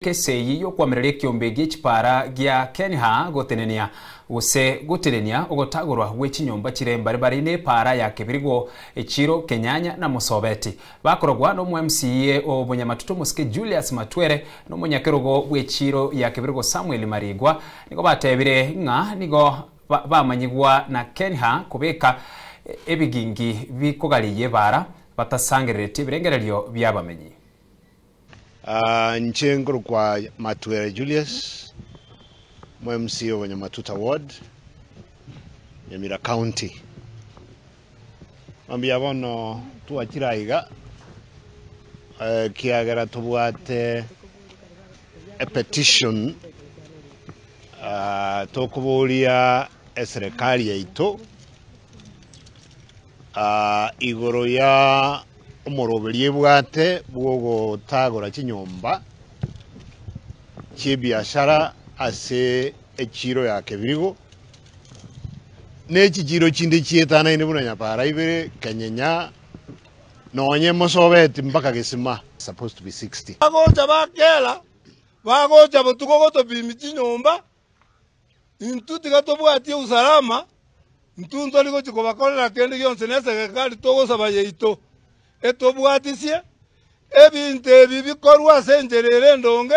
Esegi y'okoamereria ekiombe gie chipara gia Kenha gotenenia gose gotenenia ogotagorwa gwe chinyomba chire mbaribari n'epaara ya Kebirigo, Echiro, Kenyanya na Mosobeti. Bakorogwa n'omo MCA o Bonyamatutu omosike Julius Matwere na omonyakerogo bw'echiro ya Kebirigo Samuel Marigwa nigo batebire ng'a nigo bamanyigwa na Kenha kobeka ebigingi bikogareyia ebaara batasangereretie ebirengererio bi'abamenyi. Inche nkorokwa Matwere Julius, omo MCA o Bonyamatuta Ward, Nyamira County. Mambia bono twachire aiga ekiagera tobwate epetition tokoboria eserekari yaito igoro ya omoroberio ebwate bw'ogotagora chinyomba chi'ebiashara ase echiiro ya Kebirigo, ne chichiiro chinde chietanaine buna Nyapara ibere, Kenyenya, nonye Mosobeti mpaka Gesima. Supposed to be 60. Bagocha bakera, bagocha botuko gotopimia chinyomba, intwe tiga tobwatie usalama, intwe ntori gochia kobakorera kende gionsi na eserekari togosaba yaito etobwatisie, ebinto ebi bikorwe ase enchera ere endonge,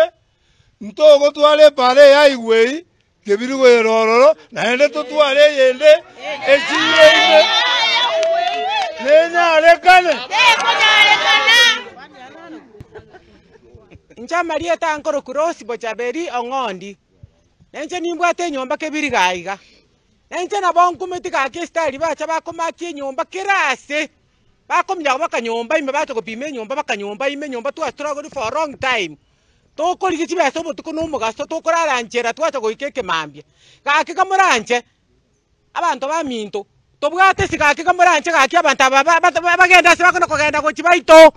ntogotwara epaara eye aigwe eyio, kebiri goyera ororo, naende totware eyende echiire ime, nenyarekane. Inche amarieta aya nkorokwa Rose Bochaberi Ong'ondi. Na inche nimbwate enyomba kebiriga aiga. Na inche nabo nkumeti gaki esitari bacha bakomakia enyomba kera ase, bakominyoka baka nyomba ime bacha gopima enyomba baka nyomba ime enyomba twastruggle for a long time. Tokorigia chibesa obotuko na omogaso tokorara nchera twacha goika ekemambia. Gaki kamoranche, abanto baminto, tobwate ase gaki kamoranche gaki abanto aba ba- ba bagende ase bakona kogenda gochia baito.